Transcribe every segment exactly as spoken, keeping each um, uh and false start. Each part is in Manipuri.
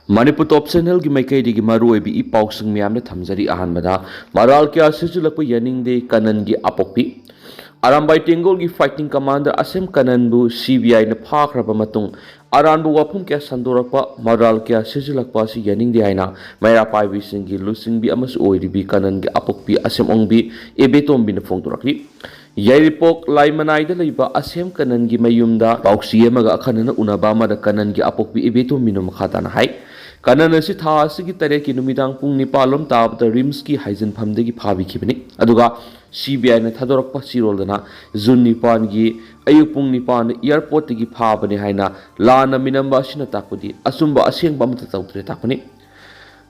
ꯃꯅꯤꯄꯨꯔ ꯇꯣꯞ ꯆꯦꯅꯦꯜꯒꯤ ꯃꯥꯏꯀꯩꯗꯒꯤ ꯃꯔꯨꯑꯣꯏꯕ ꯏ ꯄꯥꯎꯁꯤꯡ ꯃꯌꯥꯝꯗ ꯊꯝꯖꯔꯤ꯫ ꯑꯍꯥꯟꯕꯗ, ꯃꯔꯥꯜ ꯀꯌꯥ ꯁꯤꯖꯤꯜꯂꯛꯄ ꯌꯥꯅꯤꯡꯗꯦ, ꯀꯅꯟꯒꯤ ꯑꯄꯣꯛꯄꯤ꯫ ꯑꯔꯥꯝꯕꯥꯏ ꯇꯦꯡꯒꯣꯜꯒꯤ ꯐꯥꯏꯇꯤꯡ ꯀꯃꯥꯟꯗꯔ ꯑꯁꯦꯝ ꯀꯅꯟꯕꯨ ꯁꯤ ꯕꯤ ꯑꯥꯏꯅ ꯐꯥꯈ꯭ꯔꯕ ꯃꯇꯨꯡ, ꯑꯔꯥꯟꯕ ꯋꯥꯐꯝ ꯀꯌꯥ ꯁꯟꯗꯣꯔꯛꯄ, ꯃꯔꯥꯜ ꯀꯌꯥ ꯁꯤꯖꯤꯜꯂꯛꯄ ꯑꯁꯤ ꯌꯥꯅꯤꯡꯗꯦ ꯍꯥꯏꯅ ꯃꯩꯔꯥ ꯄꯥꯏꯕꯤꯁꯤꯡꯒꯤ ꯂꯨꯆꯤꯡꯕꯤ ꯑꯃꯁꯨ ꯑꯣꯏꯔꯤꯕꯤ ꯀꯅꯟꯒꯤ ꯑꯄꯣꯛꯄꯤ ꯑꯁꯦꯝ ꯑꯣꯡꯕꯤ ꯏꯕꯦꯇꯣꯝꯕꯤꯅ ꯐꯣꯡꯗꯣꯔꯛꯂꯤ꯫ ꯌꯥꯏꯔꯤꯄꯣꯛ ꯂꯥꯏꯃꯅꯥꯏꯗ ꯂꯩꯕ ꯑꯁꯦꯝ ꯀꯅꯟꯒꯤ ꯃꯌꯨꯝꯗ ꯄꯥꯎꯁꯤ ꯑꯃꯒ ꯑꯈꯟꯅꯅ ꯎꯅꯕ ꯑꯃꯗ ꯀꯅꯟꯒꯤ ꯑꯄꯣꯛꯄꯤ ꯏꯕꯦꯇꯣꯝꯕꯤꯅ ꯃꯈꯥ ꯇꯥꯅ ꯍꯥꯏ꯫ ꯀꯅꯟ ꯑꯁꯤ ꯊꯥ ꯑꯁꯤꯒꯤ ꯇꯔꯦꯠꯀꯤ ꯅꯨꯃꯤꯗꯥꯡ ꯄꯨꯡ ꯅꯤꯄꯥꯜ ꯂꯣꯝ ꯇꯥꯕꯗ ꯔꯤꯝꯁꯀꯤ ꯍꯥꯏꯖꯤꯟꯐꯝꯗꯒꯤ ꯐꯥꯕꯤꯈꯤꯕꯅꯤ꯫ ꯑꯗꯨꯒ ꯁꯤ ꯕꯤ ꯑꯥꯏꯅ ꯊꯥꯗꯣꯔꯛꯄ ꯆꯦꯔꯣꯜꯗꯅ ꯖꯨꯟ ꯅꯤꯄꯥꯟꯒꯤ ꯑꯌꯨꯛ ꯄꯨꯡ ꯅꯤꯄꯥꯟꯗ ꯑꯦꯌꯥꯔꯄꯣꯔꯠꯇꯒꯤ ꯐꯥꯕꯅꯤ ꯍꯥꯏꯅ ꯂꯥꯟꯅ ꯃꯤꯅꯝꯕ ꯑꯁꯤꯅ ꯇꯥꯛꯄꯗꯤ ꯑꯆꯨꯝꯕ ꯑꯁꯦꯡꯕ ꯑꯃꯠꯇ ꯇꯧꯗ꯭ꯔꯦ ꯇꯥꯛꯄꯅꯤ꯫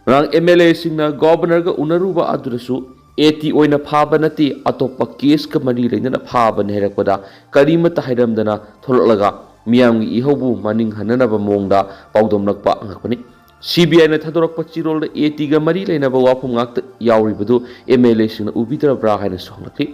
ꯉꯔꯥꯡ ꯑꯦꯝ ꯑꯦꯜ ꯑꯦꯁꯤꯡꯅ ꯒꯣꯕꯔꯅꯔꯒ ꯎꯅꯔꯨꯕ ꯑꯗꯨꯗꯁꯨ ꯑꯦ ꯇꯤ ꯑꯣꯏꯅ ꯐꯥꯕ ꯅꯠꯇꯦ, ꯑꯇꯣꯞꯄ ꯀꯦꯁꯀ ꯃꯔꯤ ꯂꯩꯅꯅ ꯐꯥꯕꯅꯤ ꯍꯥꯏꯔꯛꯄꯗ ꯀꯔꯤꯃꯠꯇ ꯍꯥꯏꯔꯝꯗꯅ ꯊꯣꯛꯂꯛꯂꯒ ꯃꯤꯌꯥꯝꯒꯤ ꯏꯍꯧꯕꯨ ꯃꯅꯤꯡ ꯍꯟꯅꯅꯕ ꯃꯑꯣꯡꯗ ꯄꯥꯎꯗꯝꯂꯛꯄ ꯑꯉꯛꯄꯅꯤ꯫ ꯁꯤ ꯕꯤ ꯑꯥꯏꯅ ꯊꯥꯗꯣꯔꯛꯄ ꯆꯦꯔꯣꯜꯗ ꯑꯦ ꯇꯤꯒ ꯃꯔꯤ ꯂꯩꯅꯕ ꯋꯥꯐꯝ ꯉꯥꯛꯇ ꯌꯥꯎꯔꯤꯕꯗꯨ ꯑꯦꯝ ꯑꯦꯜ ꯑꯦꯁꯤꯡꯅ ꯎꯕꯤꯗ꯭ꯔꯕ꯭ꯔꯥ ꯍꯥꯏꯅꯁꯨ ꯍꯪꯂꯛꯂꯤ꯫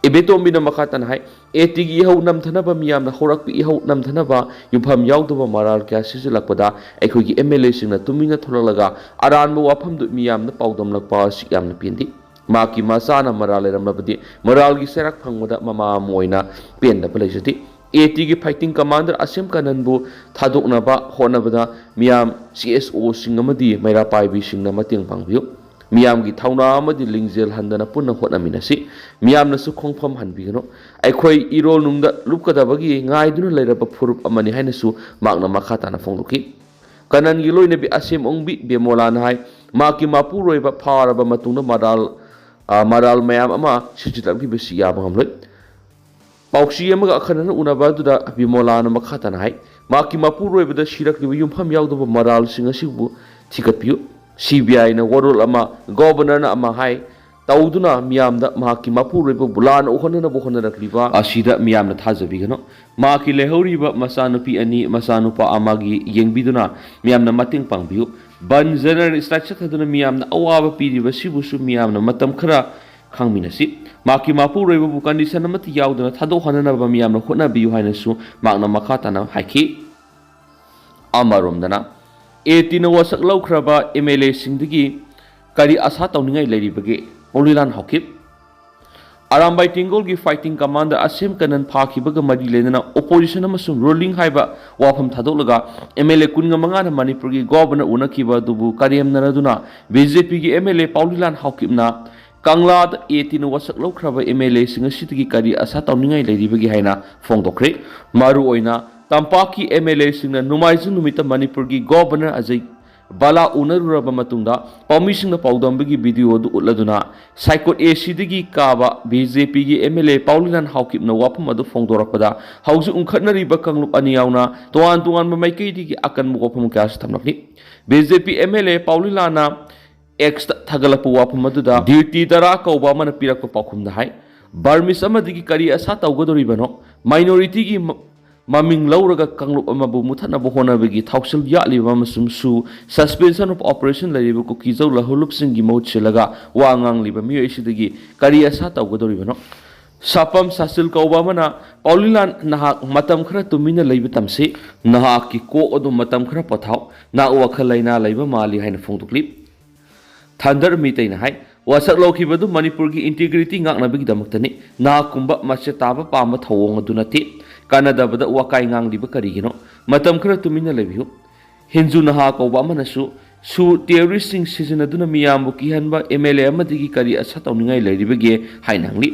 ꯏꯕꯦꯇꯣꯝꯕꯤꯅ ꯃꯈꯥ ꯇꯥꯅ ꯍꯥꯏ, ꯑꯦ ꯇꯤꯒꯤ ꯏꯍꯧ ꯅꯝꯊꯅꯕ, ꯃꯤꯌꯥꯝꯅ ꯍꯧꯔꯛꯄ ꯏꯍꯧ ꯅꯝꯊꯅꯕ ꯌꯨꯝꯐꯝ ꯌꯥꯎꯗꯕ ꯃꯔꯥꯜ ꯀꯌꯥ ꯁꯤꯖꯤꯜꯂꯛꯄꯗ ꯑꯩꯈꯣꯏꯒꯤ ꯑꯦꯝ ꯑꯦꯜ ꯑꯦꯁꯤꯡꯅ ꯇꯨꯃꯤꯟꯅ ꯊꯣꯛꯂꯛꯂꯒ ꯑꯔꯥꯟꯕ ꯋꯥꯐꯝꯗꯨ ꯃꯤꯌꯥꯝꯅ ꯄꯥꯎꯗꯝꯂꯛꯄ ꯑꯁꯤ ꯌꯥꯝꯅ ꯄꯦꯟꯗꯦ꯫ ꯃꯍꯥꯛꯀꯤ ꯃꯆꯥꯅ ꯃꯔꯥꯜ ꯂꯩꯔꯝꯂꯕꯗꯤ ꯃꯔꯥꯜꯒꯤ ꯆꯩꯔꯥꯛ ꯐꯪꯕꯗ ꯃꯃꯥ ꯑꯃ ꯑꯣꯏꯅ ꯄꯦꯟꯗꯕ ꯂꯩꯖꯗꯦ꯫ ꯑꯦ ꯇꯤꯒꯤ ꯐꯥꯏꯇꯤꯡ ꯀꯃꯥꯟꯗꯔ ꯑꯁꯦꯝ ꯀꯅꯟꯕꯨ ꯊꯥꯗꯣꯛꯅꯕ ꯍꯣꯠꯅꯕꯗ ꯃꯤꯌꯥꯝ ꯁꯤ ꯑꯦꯁ ꯑꯣꯁꯤꯡ ꯑꯃꯗꯤ ꯃꯩꯔꯥ ꯄꯥꯏꯕꯤꯁꯤꯡꯅ ꯃꯇꯦꯡ ꯄꯥꯡꯕꯤꯌꯨ꯫ ꯃꯤꯌꯥꯝꯒꯤ ꯊꯧꯅꯥ ꯑꯃꯗꯤ ꯂꯤꯡꯖꯦꯜ ꯍꯟꯗꯅ ꯄꯨꯟꯅ ꯍꯣꯠꯅꯃꯤꯟꯅꯁꯤ꯫ ꯃꯤꯌꯥꯝꯅꯁꯨ ꯈꯣꯡꯐꯝ ꯍꯟꯕꯤꯒꯅꯨ꯫ ꯑꯩꯈꯣꯏ ꯏꯔꯣꯜ ꯅꯨꯡꯗ ꯂꯨꯞꯀꯗꯕꯒꯤ ꯉꯥꯏꯗꯨꯅ ꯂꯩꯔꯕ ꯐꯨꯔꯨꯞ ꯑꯃꯅꯤ ꯍꯥꯏꯅꯁꯨ ꯃꯍꯥꯛꯅ ꯃꯈꯥ ꯇꯥꯅ ꯐꯣꯡꯗꯣꯛꯈꯤ꯫ ꯀꯅꯟꯒꯤ ꯂꯣꯏꯅꯕꯤ ꯑꯁꯦꯝ ꯑꯣꯡꯕꯤ ꯕꯦꯃꯣꯂꯥꯅ ꯍꯥꯏ, ꯃꯍꯥꯛꯀꯤ ꯃꯄꯨꯔꯣꯏꯕ ꯐꯥꯔꯕ ꯃꯇꯨꯡꯗ ꯃꯔꯥꯜ, ꯑ, ꯃꯔꯥꯜ ꯃꯌꯥꯝ ꯑꯃ ꯁꯤꯖꯤꯜꯂꯛꯂꯤꯕꯁꯤ ꯌꯥꯕ ꯉꯝꯂꯣꯏ꯫ ꯄꯥꯎꯆꯦ ꯑꯃꯒ ꯑꯈꯟꯅꯅ ꯎꯅꯕ ꯑꯗꯨꯗ ꯕꯤꯃꯣꯂꯥꯅ ꯃꯈꯥ ꯇꯥꯅ ꯍꯥꯏ, ꯃꯍꯥꯛꯀꯤ ꯃꯄꯨꯔꯣꯏꯕꯗ ꯁꯤꯔꯛꯂꯤꯕ ꯌꯨꯝꯐꯝ ꯌꯥꯎꯗꯕ ꯃꯔꯥꯜꯁꯤꯡ ꯑꯁꯤꯕꯨ ꯊꯤꯒꯠꯄꯤꯌꯨ꯫ ꯁꯤ ꯕꯤ ꯑꯥꯏꯅ ꯋꯥꯔꯣꯜ ꯑꯃ, ꯒꯣꯕꯔꯅꯔꯅ ꯑꯃ ꯍꯥꯏ, ꯇꯧꯗꯨꯅ ꯃꯤꯌꯥꯝꯗ ꯃꯍꯥꯛꯀꯤ ꯃꯄꯨꯔꯣꯏꯕꯕꯨ ꯂꯥꯟꯅ ꯎꯍꯟꯅꯅꯕ ꯍꯣꯠꯅꯔꯛꯂꯤꯕ ꯑꯁꯤꯗ ꯃꯤꯌꯥꯝꯅ ꯊꯥꯖꯕꯤꯒꯅꯨ꯫ ꯃꯍꯥꯛꯀꯤ ꯂꯩꯍꯧꯔꯤꯕ ꯃꯆꯥꯅꯨꯄꯤ ꯑꯅꯤ, ꯃꯆꯥꯅꯨꯄꯥ ꯑꯃꯒꯤ ꯌꯦꯡꯕꯤꯗꯨꯅ ꯃꯤꯌꯥꯝꯅ ꯃꯇꯦꯡ ꯄꯥꯡꯕꯤꯌꯨ꯫ ꯕꯟ ꯖꯦꯅꯔꯦꯜ ꯁ꯭ꯇ꯭ꯔꯥꯏꯛ ꯆꯠꯊꯗꯨꯅ ꯃꯤꯌꯥꯝꯅ ꯑꯋꯥꯕ ꯄꯤꯔꯤꯕ ꯁꯤꯕꯨꯁꯨ ꯃꯤꯌꯥꯝꯅ ꯃꯇꯝ ꯈꯔ ꯈꯪꯃꯤꯟꯅꯁꯤ꯫ ꯃꯍꯥꯛꯀꯤ ꯃꯄꯨꯔꯣꯏꯕꯕꯨ ꯀꯟꯗꯤꯁꯟ ꯑꯃꯠꯇ ꯌꯥꯎꯗꯅ ꯊꯥꯗꯣꯛꯍꯟꯅꯅꯕ ꯃꯤꯌꯥꯝꯅ ꯍꯣꯠꯅꯕꯤꯌꯨ ꯍꯥꯏꯅꯁꯨ ꯃꯍꯥꯛꯅ ꯃꯈꯥ ꯇꯥꯅ ꯍꯥꯏꯈꯤ꯫ ꯑꯃꯔꯣꯝꯗꯅ, ꯑꯦ ꯇꯤꯅ ꯋꯥꯁꯛ ꯂꯧꯈ꯭ꯔꯕ ꯑꯦꯝ ꯑꯦꯜ ꯑꯦꯁꯤꯡꯗꯒꯤ ꯀꯔꯤ ꯑꯁꯥ ꯇꯧꯅꯤꯡꯉꯥꯏ ꯂꯩꯔꯤꯕꯒꯦ? ꯄꯥꯎꯂꯤꯂꯥꯟ ꯍꯥꯎꯀꯤꯞ꯫ ꯑꯔꯥꯝꯕꯥꯏ ꯇꯦꯡꯒꯣꯜꯒꯤ ꯐꯥꯏꯇꯤꯡ ꯀꯃꯥꯟꯗꯔ ꯑꯁꯦꯝ ꯀꯅꯟ ꯐꯥꯈꯤꯕꯒ ꯃꯔꯤ ꯂꯩꯅꯅ ꯑꯣꯄꯣꯖꯤꯁꯟ ꯑꯃꯁꯨꯡ ꯔꯨꯂꯤꯡ ꯍꯥꯏꯕ ꯋꯥꯐꯝ ꯊꯥꯗꯣꯛꯂꯒ ꯑꯦꯝ ꯑꯦꯜ ꯑꯦ ꯀꯨꯟꯒ ꯃꯉꯥꯅ ꯃꯅꯤꯄꯨꯔꯒꯤ ꯒꯣꯚꯔꯅꯔ ꯎꯅꯈꯤꯕ ꯑꯗꯨꯕꯨ ꯀꯔꯦꯝꯅꯔꯗꯨꯅ ꯕꯤ ꯖꯦ ꯄꯤꯒꯤ ꯑꯦꯝ ꯑꯦꯜ ꯑꯦ ꯄꯥꯎꯂꯤꯂꯥꯟ ꯍꯥꯎꯀꯤꯞꯅ ꯀꯪꯂꯥꯗ ꯑꯦ ꯇꯤꯅ ꯋꯥꯁꯛ ꯂꯧꯈ꯭ꯔꯕ ꯑꯦꯝ ꯑꯦꯜ ꯑꯦꯁꯤꯡ ꯑꯁꯤꯗꯒꯤ ꯀꯔꯤ ꯑꯁꯥ ꯇꯧꯅꯤꯡꯉꯥꯏ ꯂꯩꯔꯤꯕꯒꯦ ꯍꯥꯏꯅ ꯐꯣꯡꯗꯣꯛꯈ꯭ꯔꯦ꯫ ꯃꯔꯨꯑꯣꯏꯅ ꯇꯝꯄꯥꯛꯀꯤ ꯑꯦꯝ ꯑꯦꯜ ꯑꯦꯁꯤꯡꯅ ꯅꯣꯡꯃꯥꯏꯖꯤꯡ ꯅꯨꯃꯤꯠꯇ ꯃꯅꯤꯄꯨꯔꯒꯤ ꯒꯣꯚꯔꯅꯔ ꯑꯖꯌ ꯕꯂꯥ ꯎꯅꯔꯨꯔꯕ ꯃꯇꯨꯡꯗ ꯄꯥꯎꯃꯤꯁꯤꯡꯅ ꯄꯥꯎꯗꯝꯕꯒꯤ ꯚꯤꯗꯤꯑꯣ ꯑꯗꯨ ꯎꯠꯂꯗꯨꯅ ꯁꯥꯏꯀꯣꯠ ꯑꯦ ꯁꯤꯗꯒꯤ ꯀꯥꯕ ꯕꯤ ꯖꯦ ꯄꯤꯒꯤ ꯑꯦꯝ ꯑꯦꯜ ꯑꯦ ꯄꯥꯎꯂꯤꯂꯥꯟ ꯍꯥꯎꯀꯤꯞꯅ ꯋꯥꯐꯝ ꯑꯗꯨ ꯐꯣꯡꯗꯣꯔꯛꯄꯗ ꯍꯧꯖꯤꯛ ꯎꯪꯈꯠꯅꯔꯤꯕ ꯀꯥꯡꯂꯨꯞ ꯑꯅꯤ ꯌꯥꯎꯅ ꯇꯣꯉꯥꯟ ꯇꯣꯉꯥꯟꯕ ꯃꯥꯏꯀꯩꯗꯒꯤ ꯑꯀꯟꯕ ꯋꯥꯐꯝ ꯀꯌꯥꯁꯨ ꯊꯝꯂꯛꯂꯤ꯫ B J P M L A ꯄꯥꯎꯂꯤꯂꯥꯅ ꯑꯦꯛꯁꯇ ꯊꯥꯒꯠꯂꯛꯄ ꯋꯥꯐꯝ ꯑꯗꯨꯗ ꯗ꯭ꯌꯨꯇꯤ ꯗꯔꯥ ꯀꯧꯕ ꯑꯃꯅ ꯄꯤꯔꯛꯄ ꯄꯥꯎꯈꯨꯝꯗ ꯍꯥꯏ, ꯕꯔꯃꯤꯁ ꯑꯃꯗꯒꯤ ꯀꯔꯤ ꯑꯁꯥ ꯇꯧꯒꯗꯧꯔꯤꯕꯅꯣ? ꯃꯥꯏꯅꯣꯔꯤꯇꯤꯒꯤ ꯃ-, ꯃꯃꯤꯡ ꯂꯧꯔꯒ ꯀꯥꯡꯂꯨꯞ ꯑꯃꯕꯨ ꯃꯨꯊꯠꯅꯕ ꯍꯣꯠꯅꯕꯒꯤ ꯊꯥꯎꯁꯤꯜ ꯌꯥꯠꯂꯤꯕ ꯑꯃꯁꯨꯡ ꯁꯨ suspension of operation ꯂꯩꯔꯤꯕ ꯀꯨꯀꯤꯖꯧ ꯂꯍꯨꯂꯨꯞꯁꯤꯡꯒꯤ ꯃꯍꯨꯠ ꯁꯤꯜꯂꯒ ꯋꯥ ꯉꯥꯡꯂꯤꯕ ꯃꯤꯑꯣꯏ ꯑꯁꯤꯗꯒꯤ ꯀꯔꯤ ꯑꯁꯥ ꯇꯧꯒꯗꯧꯔꯤꯕꯅꯣ? ꯁꯥꯄꯝ ꯁꯥꯁꯤꯜ ꯀꯧꯕ ꯑꯃꯅ ꯄꯥꯎꯂꯤꯂꯥꯟ ꯅꯍꯥꯛ ꯃꯇꯝ ꯈꯔ ꯇꯨꯃꯤꯟꯅ ꯂꯩꯕ ꯇꯝꯁꯤ, ꯅꯍꯥꯛꯀꯤ ꯀꯣꯛ ꯑꯗꯨ ꯃꯇꯝ ꯈꯔ ꯄꯣꯊꯥꯎ, ꯅꯍꯥꯛ ꯋꯥꯈꯜ ꯂꯩꯅꯥ ꯂꯩꯕ ꯃꯥꯜꯂꯤ ꯍꯥꯏꯅ ꯐꯣꯡꯗꯣꯛꯂꯤ꯫ ꯊꯟꯗꯔ ꯃꯤꯇꯩꯅ ꯍꯥꯏ, ꯋꯥꯁꯛ ꯂꯧꯈꯤꯕꯗꯨ ꯃꯅꯤꯄꯨꯔꯒꯤ ꯏꯟꯇꯤꯒ꯭ꯔꯤꯇꯤ ꯉꯥꯛꯅꯕꯒꯤꯗꯃꯛꯇꯅꯤ꯫ ꯅꯍꯥꯛꯀꯨꯝꯕ ꯃꯆꯦ ꯇꯥꯕ ꯄꯥꯝꯕ ꯊꯧꯑꯣꯡ ꯑꯗꯨ ꯅꯠꯇꯦ꯫ ꯀꯥꯟꯅꯗꯕꯗ ꯋꯥꯀꯥꯏ ꯉꯥꯡꯂꯤꯕ ꯀꯔꯤꯒꯤꯅꯣ? ꯃꯇꯝ ꯈꯔ ꯇꯨꯃꯤꯟꯅ ꯂꯩꯕꯤꯌꯨ꯫ ꯍꯤꯟꯖꯨ ꯅꯍꯥ ꯀꯧꯕ ꯑꯃꯅꯁꯨ ꯁꯨ ꯇꯦꯔꯣꯔꯤꯁꯁꯤꯡ ꯁꯤꯖꯤꯟꯅꯗꯨꯅ ꯃꯤꯌꯥꯝꯕꯨ ꯀꯤꯍꯟꯕ ꯑꯦꯝ ꯑꯦꯜ ꯑꯦ ꯑꯃꯗꯒꯤ ꯀꯔꯤ ꯑꯁꯥ ꯇꯧꯅꯤꯡꯉꯥꯏ ꯂꯩꯔꯤꯕꯒꯦ ꯍꯥꯏꯅ ꯍꯪꯂꯤ꯫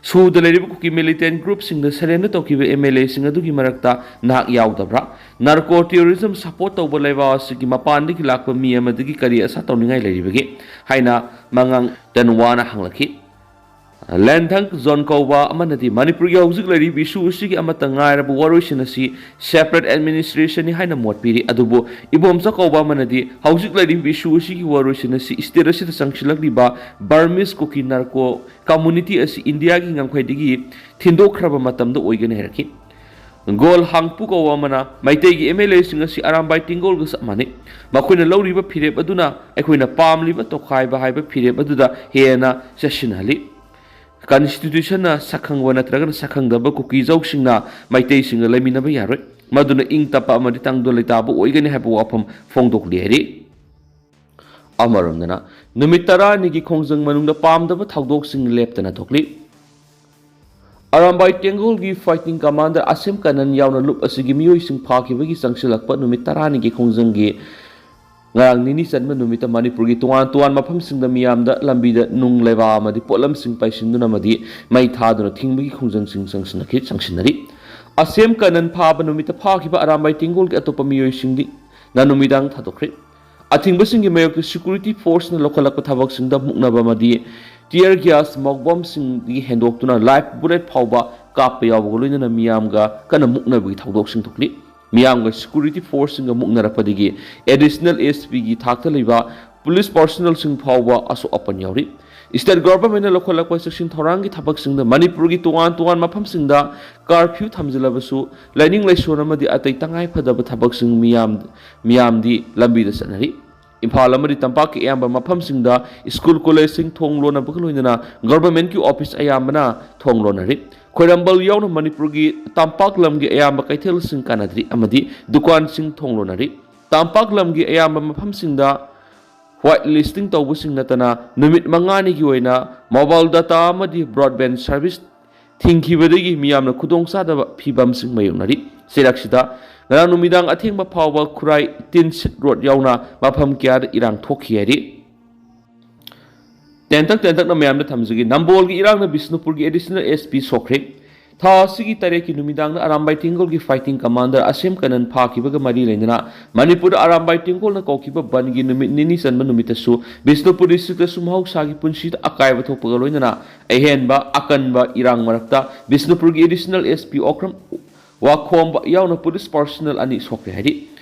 ꯁꯨꯗ ꯂꯩꯔꯤꯕ ꯀꯨꯀꯤ ꯃꯤꯂꯤꯇꯦꯟ ꯒ꯭ꯔꯨꯞꯁꯤꯡꯗ ꯁꯔꯦꯟꯗꯔ ꯇꯧꯈꯤꯕ ꯑꯦꯝ ꯑꯦꯜ ꯑꯦꯁꯤꯡ ꯑꯗꯨꯒꯤ ꯃꯔꯛꯇ ꯅꯍꯥꯛ ꯌꯥꯎꯗꯕ꯭ꯔꯥ? ꯅꯥꯔꯀꯣ ꯇꯦꯔꯣꯔꯤꯖꯝ ꯁꯄꯣꯔꯠ ꯇꯧꯕ ꯂꯩꯕꯥꯛ ꯑꯁꯤꯒꯤ ꯃꯄꯥꯟꯗꯒꯤ ꯂꯥꯛꯄ ꯃꯤ ꯑꯃꯗꯒꯤ ꯀꯔꯤ ꯑꯁꯥ ꯇꯧꯅꯤꯡꯉꯥꯏ ꯂꯩꯔꯤꯕꯒꯦ ꯍꯥꯏꯅ ꯃꯉꯥꯡ ꯇꯟꯋꯥꯅ ꯍꯪꯂꯛꯈꯤ꯫ ꯂꯦꯟꯊꯪ ꯖꯣꯟ ꯀꯧꯕ ꯑꯃꯅꯗꯤ ꯃꯅꯤꯄꯨꯔꯒꯤ ꯍꯧꯖꯤꯛ ꯂꯩꯔꯤꯕ ꯏꯁꯨ ꯑꯁꯤꯒꯤ ꯑꯃꯠꯇ ꯉꯥꯏꯔꯕ ꯋꯥꯔꯣꯏꯁꯤꯟ ꯑꯁꯤ separate administrationꯅꯤ ꯍꯥꯏꯅ ꯃꯣꯠ ꯄꯤꯔꯤ꯫ ꯑꯗꯨꯕꯨ ꯏꯕꯣꯝꯆꯥ ꯀꯧꯕ ꯑꯃꯅꯗꯤ ꯍꯧꯖꯤꯛ ꯂꯩꯔꯤꯕ ꯏꯁꯨ ꯑꯁꯤꯒꯤ ꯋꯥꯔꯣꯏꯁꯤꯟ ꯑꯁꯤ state ꯑꯁꯤꯗ ꯆꯪꯁꯤꯜꯂꯛꯂꯤꯕ Burmese Kuki narco community ꯑꯁꯤ ꯏꯟꯗꯤꯌꯥꯒꯤ ꯉꯝꯈꯩꯗꯒꯤ ꯊꯤꯟꯗꯣꯛꯈ꯭ꯔꯕ ꯃꯇꯝꯗ ꯑꯣꯏꯒꯅꯤ ꯍꯥꯏꯔꯛꯈꯤ꯫ ꯒꯣꯜ ꯍꯥꯡꯄꯨ ꯀꯧꯕ ꯑꯃꯅ ꯃꯩꯇꯩꯒꯤ ꯑꯦꯝ ꯑꯦꯜ ꯑꯦꯁꯤꯡ ꯑꯁꯤ ꯑꯔꯥꯝꯕꯥꯏ ꯇꯦꯡꯒꯣꯜꯒ ꯆꯞ ꯃꯥꯟꯅꯩ꯫ ꯃꯈꯣꯏꯅ ꯂꯧꯔꯤꯕ ꯐꯤꯔꯦꯞ ꯑꯗꯨꯅ ꯑꯩꯈꯣꯏꯅ ꯄꯥꯝꯂꯤꯕ ꯇꯣꯈꯥꯏꯕ ꯍꯥꯏꯕ ꯐꯤꯔꯦꯞ ꯑꯗꯨꯗ ꯍꯦꯟꯅ ꯆꯦꯠꯁꯤꯟꯍꯜꯂꯤ꯫ Constitutionꯅ ꯁꯛꯈꯪꯕ ꯅꯠꯇ꯭ꯔꯒꯅ ꯁꯛꯈꯪꯗꯕ ꯀꯨꯀꯤꯖꯧꯁꯤꯡꯅ ꯃꯩꯇꯩꯁꯤꯡꯒ ꯂꯩꯃꯤꯟꯅꯕ ꯌꯥꯔꯣꯏ꯫ ꯃꯗꯨꯅ ꯏꯪ ꯇꯞꯄ ꯑꯃꯗꯤ ꯇꯪꯗꯨ ꯂꯩꯇꯥꯕ ꯑꯣꯏꯒꯅꯤ ꯍꯥꯏꯕ ꯋꯥꯐꯝ ꯐꯣꯡꯗꯣꯛꯂꯤ ꯍꯥꯏꯔꯤ꯫ ꯑꯃꯔꯣꯝꯗꯅ, ꯅꯨꯃꯤꯠ ꯇꯔꯥꯅꯤꯒꯤ ꯈꯣꯡꯖꯪ ꯃꯅꯨꯡꯗ ꯄꯥꯝꯗꯕ ꯊꯧꯗꯣꯛꯁꯤꯡ ꯂꯦꯞꯇꯅ ꯊꯣꯛꯂꯤ꯫ ꯑꯔꯥꯝꯕꯥꯏ ꯇꯦꯡꯒꯣꯜꯒꯤ fighting commander ꯑꯁꯤꯝ ꯀꯅꯟ ꯌꯥꯎꯅ ꯂꯨꯞ ꯑꯁꯤꯒꯤ ꯃꯤꯑꯣꯏꯁꯤꯡ ꯐꯥꯈꯤꯕꯒꯤ ꯆꯪꯁꯤꯜꯂꯛꯄ ꯅꯨꯃꯤꯠ ꯇꯔꯥꯅꯤꯒꯤ ꯈꯣꯡꯖꯪꯒꯤ ꯉꯔꯥꯡ ꯅꯤꯅꯤ ꯆꯟꯕ ꯅꯨꯃꯤꯠꯇ ꯃꯅꯤꯄꯨꯔꯒꯤ ꯇꯣꯉꯥꯟ ꯇꯣꯉꯥꯟ ꯃꯐꯝꯁꯤꯡꯗ ꯃꯤꯌꯥꯝꯗ ꯂꯝꯕꯤꯗ ꯅꯨꯡ ꯂꯩꯕꯥꯛ ꯑꯃꯗꯤ ꯄꯣꯠꯂꯝꯁꯤꯡ ꯄꯥꯏꯁꯤꯟꯗꯨꯅ ꯑꯃꯗꯤ ꯃꯩ ꯊꯥꯗꯨꯅ ꯊꯤꯡꯕꯒꯤ ꯈꯣꯡꯖꯪꯁꯤꯡ ꯆꯪꯁꯤꯟꯅꯈꯤ-, ꯆꯪꯁꯤꯟꯅꯔꯤ꯫ ꯑꯁꯦꯝ ꯀꯅꯟ ꯐꯥꯕ ꯅꯨꯃꯤꯠꯇ ꯐꯥꯈꯤꯕ ꯑꯔꯥꯝꯕꯥꯏ ꯇꯦꯡꯒꯣꯜꯒꯤ ꯑꯇꯣꯞꯄ ꯃꯤꯑꯣꯏꯁꯤꯡꯗꯤ ꯅ ꯅꯨꯃꯤꯗꯥꯡ ꯊꯥꯗꯣꯛꯈ꯭ꯔꯦ꯫ ꯑꯊꯤꯡꯕꯁꯤꯡꯒꯤ ꯃꯥꯌꯣꯛꯇ security forceꯅ ꯂꯧꯈꯠꯂꯛꯄ ꯊꯕꯛꯁꯤꯡꯗ ꯃꯨꯛꯅꯕ ꯑꯃꯗꯤ tear gas, smoke bombꯁꯤꯡꯗꯒꯤ ꯍꯦꯟꯗꯣꯛꯇꯨꯅ live bullet ꯐꯥꯎꯕ ꯀꯥꯞꯄ ꯌꯥꯎꯕꯒ ꯂꯣꯏꯅꯅ ꯃꯤꯌꯥꯝꯒ ꯀꯟꯅ ꯃꯨꯛꯅꯕꯒꯤ ꯊꯧꯗꯣꯛꯁꯤꯡ ꯊꯣꯛꯂꯤ꯫ ꯃꯤꯌꯥꯝꯒ security forceꯁꯤꯡꯒ ꯃꯨꯛꯅꯔꯛꯄꯗꯒꯤ additional S Pꯒꯤ ꯊꯥꯛꯇ ꯂꯩꯕ police personnelꯁꯤꯡ ꯐꯥꯎꯕ ꯑꯁꯣꯛ ꯑꯄꯟ ꯌꯥꯎꯔꯤ꯫ State governmentꯅ ꯂꯧꯈꯠꯂꯛꯄ ꯆꯦꯛꯁꯤꯟ ꯊꯧꯔꯥꯡꯒꯤ ꯊꯕꯛꯁꯤꯡꯗ ꯃꯅꯤꯄꯨꯔꯒꯤ ꯇꯣꯉꯥꯟ ꯇꯣꯉꯥꯟ ꯃꯐꯝꯁꯤꯡꯗ curfew ꯊꯝꯖꯤꯜꯂꯕꯁꯨ ꯂꯥꯏꯅꯤꯡ ꯂꯥꯏꯁꯣꯟ ꯑꯃꯗꯤ ꯑꯇꯩ ꯇꯉꯥꯏ ꯐꯗꯕ ꯊꯕꯛꯁꯤꯡ ꯃꯤꯌꯥꯝ, ꯃꯤꯌꯥꯝꯗꯤ ꯂꯝꯕꯤꯗ ꯆꯠꯅꯔꯤ꯫ ꯏꯝꯐꯥꯜ ꯑꯃꯗꯤ ꯇꯝꯄꯥꯛꯀꯤ ꯑꯌꯥꯝꯕ ꯃꯐꯝꯁꯤꯡꯗ school collegeꯁꯤꯡ ꯊꯣꯡ ꯂꯣꯟꯅꯕꯒ ꯂꯣꯏꯅꯅ governmentꯀꯤ office ꯑꯌꯥꯝꯕꯅ ꯊꯣꯡ ꯂꯣꯟꯅꯔꯤ꯫ ꯈ꯭ꯋꯥꯏꯔꯝꯕꯟ ꯌꯥꯎꯅ ꯃꯅꯤꯄꯨꯔꯒꯤ ꯇꯝꯄꯥꯛ ꯂꯝꯒꯤ ꯑꯌꯥꯝꯕ ꯀꯩꯊꯦꯜꯁꯤꯡ ꯀꯥꯟꯅꯗ꯭ꯔꯤ ꯑꯃꯗꯤ ꯗꯨꯀꯥꯟꯁꯤꯡ ꯊꯣꯡ ꯂꯣꯟꯅꯔꯤ꯫ ꯇꯝꯄꯥꯛ ꯂꯝꯒꯤ ꯑꯌꯥꯝꯕ ꯃꯐꯝꯁꯤꯡꯗ white listing ꯇꯧꯕꯁꯤꯡ ꯅꯠꯇꯅ ꯅꯨꯃꯤꯠ ꯃꯉꯥꯅꯤꯒꯤ ꯑꯣꯏꯅ mobile data ꯑꯃꯗꯤ broadband service ꯊꯤꯡꯈꯤꯕꯗꯒꯤ ꯃꯤꯌꯥꯝꯅ ꯈꯨꯗꯣꯡꯆꯥꯗꯕ ꯐꯤꯕꯝꯁꯤꯡ ꯃꯥꯌꯣꯛꯅꯔꯤ꯫ ꯆꯩꯔꯛꯁꯤꯗ ꯉꯔꯥꯡ ꯅꯨꯃꯤꯗꯥꯡ ꯑꯊꯦꯡꯕ ꯐꯥꯎꯕ ꯈꯨꯔꯥꯏ ꯇꯤꯟꯁꯤꯠ ꯔꯣꯗ ꯌꯥꯎꯅ ꯃꯐꯝ ꯀꯌꯥꯗ ꯏꯔꯥꯡ ꯊꯣꯛꯈꯤ ꯍꯥꯏꯔꯤ꯫ ꯇꯦꯟꯇꯛ ꯇꯦꯟꯇꯛꯅ ꯃꯌꯥꯝꯗ ꯊꯝꯖꯒꯦ꯫ ꯅꯝꯕꯣꯜꯒꯤ ꯏꯔꯥꯡꯅ ꯕꯤꯁꯅꯨꯄꯨꯔꯒꯤ additional S P ꯁꯣꯛꯈ꯭ꯔꯦ꯫ ꯊꯥ ꯑꯁꯤꯒꯤ ꯇꯔꯦꯠꯀꯤ ꯅꯨꯃꯤꯗꯥꯡꯗ ꯑꯔꯥꯝꯕꯥꯏ ꯇꯦꯡꯒꯣꯜꯒꯤ fighting commander ꯑꯁꯦꯝ ꯀꯅꯟ ꯐꯥꯈꯤꯕꯒ ꯃꯔꯤ ꯂꯩꯅꯅ ꯃꯅꯤꯄꯨꯔꯗ ꯑꯔꯥꯝꯕꯥꯏ ꯇꯦꯡꯒꯣꯜꯅ ꯀꯧꯈꯤꯕ ꯕꯟꯒꯤ ꯅꯨꯃꯤꯠ ꯅꯤꯅꯤ ꯆꯟꯕ ꯅꯨꯃꯤꯠꯇꯁꯨ ꯕꯤꯁꯅꯨꯄꯨꯔ districtꯇꯁꯨ ꯃꯍꯧꯁꯥꯒꯤ ꯄꯨꯟꯁꯤꯗ ꯑꯀꯥꯏꯕ ꯊꯣꯛꯄꯒ ꯂꯣꯏꯅꯅ ꯑꯍꯦꯟꯕ ꯑꯀꯟꯕ ꯏꯔꯥꯡ ꯃꯔꯛꯇ ꯕꯤꯁꯅꯨꯄꯨꯔꯒꯤ additional S P ꯑꯣꯀ꯭ꯔꯝ ꯋꯥꯈꯣꯝꯕ ꯌꯥꯎꯅ police personnel ꯑꯅꯤ ꯁꯣꯛꯈ꯭ꯔꯦ ꯍꯥꯏꯔꯤ꯫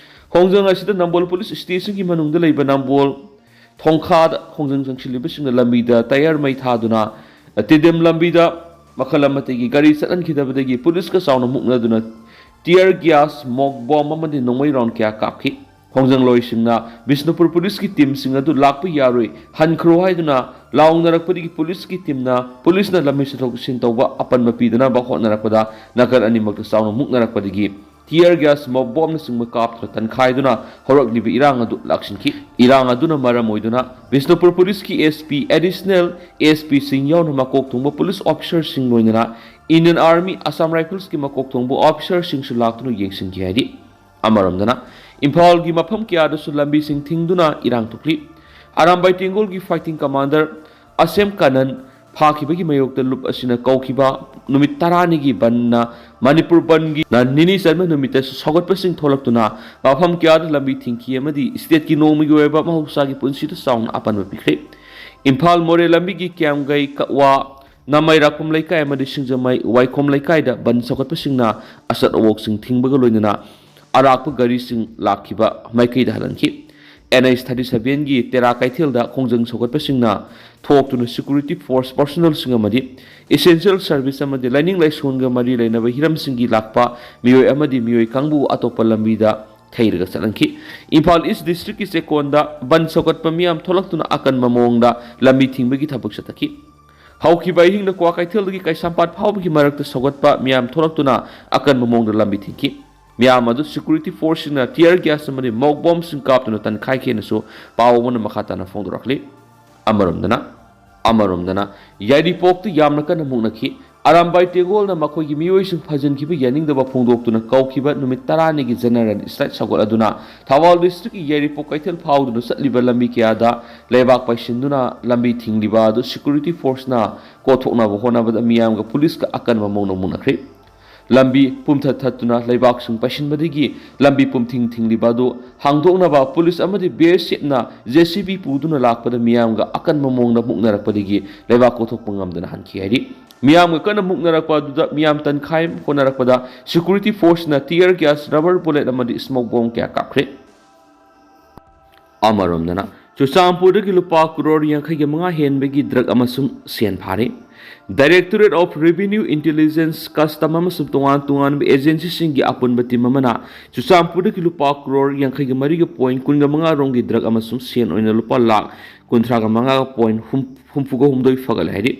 ꯈꯣꯡꯖꯪ ꯑꯁꯤꯗ ꯅꯝꯕꯣꯜ police stationꯒꯤ ꯃꯅꯨꯡꯗ ꯂꯩꯕ ꯅꯝꯕꯣꯜ ꯊꯣꯡꯈꯥꯗ ꯈꯣꯡꯖꯪ ꯆꯪꯁꯤꯜꯂꯤꯕꯁꯤꯡꯅ ꯂꯝꯕꯤꯗ tyre ꯃꯩ ꯊꯥꯗꯨꯅ ꯇꯤꯗꯤꯝ ꯂꯝꯕꯤꯗ ꯃꯈꯜ ꯑꯃꯠꯇꯒꯤ ꯒꯥꯔꯤ ꯆꯠꯍꯟꯈꯤꯗꯕꯗꯒꯤ policeꯀ ꯆꯥꯎꯅ ꯃꯨꯛꯅꯗꯨꯅ tear gas, smoke bomb ꯑꯃꯗꯤ ꯅꯣꯡꯃꯩ round ꯀꯌꯥ ꯀꯥꯞꯈꯤ꯫ ꯈꯣꯡꯖꯪꯂꯣꯏꯁꯤꯡꯅ ꯕꯤꯁꯅꯨꯄꯨꯔ policeꯀꯤ teamꯁꯤꯡ ꯑꯗꯨ ꯂꯥꯛꯄ ꯌꯥꯔꯣꯏ, ꯍꯟꯈ꯭ꯔꯣ ꯍꯥꯏꯗꯨꯅ ꯂꯥꯎꯅꯔꯛꯄꯗꯒꯤ policeꯀꯤ teamꯅ, policeꯅ ꯂꯝꯕꯤ ꯆꯠꯊꯣꯛ ꯆꯠꯁꯤꯟ ꯇꯧꯕ ꯑꯄꯟꯕ ꯄꯤꯗꯅꯕ ꯍꯣꯠꯅꯔꯛꯄꯗ ꯅꯥꯀꯜ ꯑꯅꯤꯃꯛꯇ ꯆꯥꯎꯅ ꯃꯨꯛꯅꯔꯛꯄꯗꯒꯤ tear gas, smoke bombꯅꯆꯤꯡꯕ ꯀꯥꯞꯇꯨꯅ ꯇꯟꯈꯥꯏꯗꯨꯅ ꯍꯧꯔꯛꯂꯤꯕ ꯏꯔꯥꯡ ꯑꯗꯨ ꯂꯥꯛꯁꯤꯟꯈꯤ꯫ ꯏꯔꯥꯡ ꯑꯗꯨꯅ ꯃꯔꯝ ꯑꯣꯏꯗꯨꯅ ꯕꯤꯁꯅꯨꯄꯨꯔ ꯄꯨꯂꯤꯁꯀꯤ SP, additional SPꯁꯤꯡ ꯌꯥꯎꯅ ꯃꯀꯣꯛ ꯊꯣꯡꯕ ꯄꯨꯂꯤꯁ ꯑꯣꯐꯤꯁꯔꯁꯤꯡ, ꯂꯣꯏꯅꯅ Indian Army, Assam Riflesꯀꯤ ꯃꯀꯣꯛ ꯊꯣꯡꯕ ꯑꯣꯐꯤꯁꯔꯁꯤꯡꯁꯨ ꯂꯥꯛꯇꯨꯅ ꯌꯦꯡꯁꯤꯟꯈꯤ ꯍꯥꯏꯔꯤ꯫ ꯑꯃꯔꯣꯝꯗꯅ, ꯏꯝꯐꯥꯜꯒꯤ ꯃꯐꯝ ꯀꯌꯥꯗꯁꯨ ꯂꯝꯕꯤꯁꯤꯡ ꯊꯤꯡꯗꯨꯅ ꯏꯔꯥꯡ ꯊꯣꯛꯂꯤ꯫ ꯑꯔꯥꯝꯕꯥꯏ ꯇꯦꯡꯒꯣꯜꯒꯤ fighting commander ꯑꯁꯦꯝ ꯀꯥꯅꯟ ꯐꯥꯈꯤꯕꯒꯤ ꯃꯥꯌꯣꯛꯇ ꯂꯨꯞ ꯑꯁꯤꯅ ꯀꯧꯈꯤꯕ ꯅꯨꯃꯤꯠ ꯇꯔꯥꯅꯤꯒꯤ ꯕꯟꯅ ꯃꯅꯤꯄꯨꯔ ꯕꯟꯒꯤ ꯅꯤꯅꯤ ꯆꯟꯕ ꯅꯨꯃꯤꯠꯇꯁꯨ ꯁꯧꯒꯠꯄꯁꯤꯡ ꯊꯣꯛꯂꯛꯇꯨꯅ ꯃꯐꯝ ꯀꯌꯥꯗ ꯂꯝꯕꯤ ꯊꯤꯡꯈꯤ ꯑꯃꯗꯤ stateꯀꯤ ꯅꯣꯡꯃꯒꯤ ꯑꯣꯏꯕ ꯃꯍꯧꯁꯥꯒꯤ ꯄꯨꯟꯁꯤꯗ ꯆꯥꯎꯅ ꯑꯄꯟꯕ ꯄꯤꯈ꯭ꯔꯦ꯫ ꯏꯝꯐꯥꯜ ꯃꯣꯔꯦ ꯂꯝꯕꯤꯒꯤ ꯀ꯭ꯌꯥꯝꯒꯩ, ꯀꯛꯋꯥ, ꯅꯃꯩ ꯔꯥꯛꯄꯝ ꯂꯩꯀꯥꯏ ꯑꯃꯗꯤ ꯁꯤꯡꯖꯃꯩ ꯋꯥꯏꯈꯣꯝ ꯂꯩꯀꯥꯏꯗ ꯕꯟ ꯁꯧꯒꯠꯄꯁꯤꯡꯅ ꯑꯆꯠ ꯑꯋꯣꯛꯁꯤꯡ ꯊꯤꯡꯕꯒ ꯂꯣꯏꯅꯅ ꯑꯔꯥꯛꯄ ꯒꯥꯔꯤꯁꯤꯡ ꯂꯥꯛꯈꯤꯕ ꯃꯥꯏꯀꯩꯗ ꯍꯜꯍꯟꯈꯤ꯫ NH thirty sevenꯒꯤ ꯇꯦꯔꯥ ꯀꯩꯊꯦꯜꯗ ꯈꯣꯡꯖꯪ ꯁꯧꯒꯠꯄꯁꯤꯡꯅ ꯊꯣꯛꯇꯨꯅ security force personnelꯁꯤꯡ ꯑꯃꯗꯤ essential service ꯑꯃꯗꯤ ꯂꯥꯏꯅꯤꯡ ꯂꯥꯏꯁꯣꯟꯒ ꯃꯔꯤ ꯂꯩꯅꯕ ꯍꯤꯔꯝꯁꯤꯡꯒꯤ ꯂꯥꯛꯄ ꯃꯤꯑꯣꯏ ꯑꯃꯗꯤ ꯃꯤꯑꯣꯏ ꯀꯥꯡꯕꯨ ꯑꯇꯣꯞꯄ ꯂꯝꯕꯤꯗ ꯊꯩꯔꯒ ꯆꯠꯍꯟꯈꯤ꯫ ꯏꯝꯐꯥꯜ East districtꯀꯤ ꯆꯦꯛꯀꯣꯟꯗ ꯕꯟ ꯁꯧꯒꯠꯄ ꯃꯤꯌꯥꯝ ꯊꯣꯛꯂꯛꯇꯨꯅ ꯑꯀꯟꯕ ꯃꯑꯣꯡꯗ ꯂꯝꯕꯤ ꯊꯤꯡꯕꯒꯤ ꯊꯕꯛ ꯆꯠꯊꯈꯤ꯫ ꯍꯧꯈꯤꯕ ꯑꯍꯤꯡꯗ ꯀ꯭ꯋꯥꯀꯩꯊꯦꯜꯗꯒꯤ ꯀꯩꯁꯥꯝꯄꯥꯠ ꯐꯥꯎꯕꯒꯤ ꯃꯔꯛꯇ ꯁꯧꯒꯠꯄ ꯃꯤꯌꯥꯝ ꯊꯣꯛꯂꯛꯇꯨꯅ ꯑꯀꯟꯕ ꯃꯑꯣꯡꯗ ꯂꯝꯕꯤ ꯊꯤꯡꯈꯤ꯫ ꯃꯤꯌꯥꯝ ꯑꯗꯨ security forceꯁꯤꯡꯅ tear gas ꯑꯃꯗꯤ smoke bombꯁꯤꯡ ꯀꯥꯞꯇꯨꯅ ꯇꯟꯈꯥꯏꯈꯤ ꯍꯥꯏꯅꯁꯨ ꯄꯥꯎ ꯑꯃꯅ ꯃꯈꯥ ꯇꯥꯅ ꯐꯣꯡꯗꯣꯔꯛꯂꯤ꯫ ꯑꯃꯔꯣꯝꯗꯅ, ꯑꯃꯔꯣꯝꯗꯅ ꯌꯥꯏꯔꯤꯄꯣꯛꯇ ꯌꯥꯝꯅ ꯀꯟꯅ ꯃꯨꯛꯅꯈꯤ꯫ ꯑꯔꯥꯝꯕꯥꯏ ꯇꯦꯡꯒꯣꯜꯅ ꯃꯈꯣꯏꯒꯤ ꯃꯤꯑꯣꯏꯁꯤꯡ ꯐꯥꯖꯤꯟꯈꯤꯕ ꯌꯥꯅꯤꯡꯗꯕ ꯐꯣꯡꯗꯣꯛꯇꯨꯅ ꯀꯧꯈꯤꯕ ꯅꯨꯃꯤꯠ ꯇꯔꯥꯅꯤꯒꯤ general strike ꯁꯧꯒꯠꯂꯗꯨꯅ ꯊꯧꯕꯥꯜ districtꯀꯤ ꯌꯥꯏꯔꯤꯄꯣꯛ ꯀꯩꯊꯦꯜ ꯐꯥꯎꯗꯨꯅ ꯆꯠꯂꯤꯕ ꯂꯝꯕꯤ ꯀꯌꯥꯗ ꯂꯩꯕꯥꯛ ꯄꯩꯁꯤꯟꯗꯨꯅ ꯂꯝꯕꯤ ꯊꯤꯡꯂꯤꯕ ꯑꯗꯨ security forceꯅ ꯀꯣꯊꯣꯛꯅꯕ ꯍꯣꯠꯅꯕꯗ ꯃꯤꯌꯥꯝꯒ ꯄꯨꯂꯤꯁꯀ ꯑꯀꯟꯕ ꯃꯑꯣꯡꯗ ꯃꯨꯛꯅꯈ꯭ꯔꯦ꯫ ꯂꯝꯕꯤ ꯄꯨꯝꯊꯠ ꯊꯠꯇꯨꯅ ꯂꯩꯕꯥꯛꯁꯤꯡ ꯄꯩꯁꯤꯟꯕꯗꯒꯤ ꯂꯝꯕꯤ ꯄꯨꯝꯊꯤꯡ ꯊꯤꯡꯂꯤꯕ ꯑꯗꯨ ꯍꯥꯡꯗꯣꯛꯅꯕ ꯄꯨꯂꯤꯁ ꯑꯃꯗꯤ BSFꯅ JCB ꯄꯨꯗꯨꯅ ꯂꯥꯛꯄꯗ ꯃꯤꯌꯥꯝꯒ ꯑꯀꯟꯕ ꯃꯑꯣꯡꯗ ꯃꯨꯛꯅꯔꯛꯄꯗꯒꯤ ꯂꯩꯕꯥꯛ ꯀꯣꯊꯣꯛꯄ ꯉꯝꯗꯅ ꯍꯟꯈꯤ ꯍꯥꯏꯔꯤ꯫ ꯃꯤꯌꯥꯝꯒ ꯀꯟꯅ ꯃꯨꯛꯅꯔꯛꯄ ꯑꯗꯨꯗ ꯃꯤꯌꯥꯝ ꯇꯟꯈꯥꯏ ꯍꯣꯠꯅꯔꯛꯄꯗ security forceꯅ tear gas, rubber bullet ꯑꯃꯗꯤ smoke bomb ꯀꯌꯥ ꯀꯥꯞꯈ꯭ꯔꯦ꯫ ꯑꯃꯔꯣꯝꯗꯅ, ꯆꯨꯔꯆꯥꯟꯄꯨꯔꯗꯒꯤ ꯂꯨꯄꯥ ꯀ꯭ꯔꯣꯔ ꯌꯥꯡꯈꯩꯒ ꯃꯉꯥ ꯍꯦꯟꯕꯒꯤ drug ꯑꯃꯁꯨꯡ ꯁꯦꯟ ꯐꯥꯔꯦ꯫ Directorate of Revenue Intelligence, Custom ꯑꯃꯁꯨꯡ ꯇꯣꯉꯥꯟ ꯇꯣꯉꯥꯟꯕ agencyꯁꯤꯡꯒꯤ ꯑꯄꯨꯟꯕ team ꯑꯃꯅ ꯆꯨꯔꯆꯥꯟꯄꯨꯔꯗꯒꯤ ꯂꯨꯄꯥ ꯀ꯭ꯔꯣꯔ ꯌꯥꯡꯈꯩꯒ ꯃꯔꯤꯒ point ꯀꯨꯟꯒ ꯃꯉꯥ ꯔꯣꯝꯒꯤ drug ꯑꯃꯁꯨꯡ ꯁꯦꯟ ꯑꯣꯏꯅ ꯂꯨꯄꯥ ꯂꯥꯈ ꯀꯨꯟꯊ꯭ꯔꯥꯒ ꯃꯉꯥꯒ point ꯍꯨꯝꯐꯨꯒ ꯍꯨꯝꯗꯣꯏ ꯐꯥꯒꯠꯂꯦ ꯍꯥꯏꯔꯤ꯫